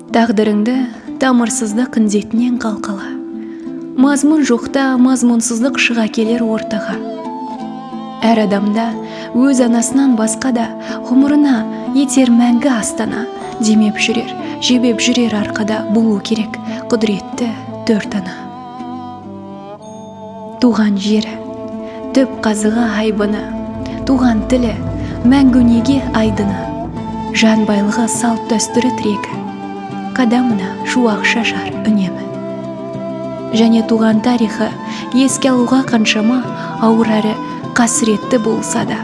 Тағдырыңды тамырсыздық індетінен қалқала. Мазмұн жоқта мазмұнсыздық шыға келер ортаға. Әр адамда өз анасынан басқа да ғұмырына етер мәңгі астана, демеп жүрер, жебеп жүрер арқада болу керек құдіретті төрт ана. Туған жері, түп қазығы айбыны, туған тілі, мәңгі өнеге айдыны, жан байлығы салт дәстүрі тірегі, қадамына шуақ шашар үнемі. Және туған тарихы еске алуға қаншама ауыр әрі қасіретті болса да.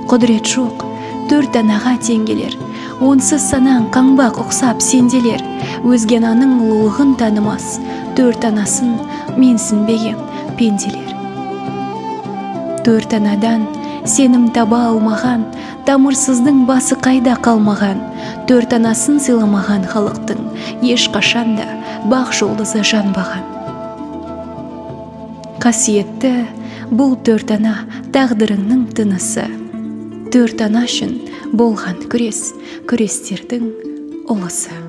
Құдірет жоқ, төрт анаға тең келер, онсыз санаң қаңбақ ұқсап сенделер, өзге ананың ұлылығын танымас, төрт анасын менсінбеген пенделер. Төрт анадан сенім таба алмаған, тамырсыздың басы қайда қалмаған, төрт анасын сыйламаған халықтың ешқашан да бақ жұлдызы жанбаған. Қасиетті бұл төрт ана тағдырыңның тынысы. Төрт ана үшін болған күрес, күрестердің ұлысы.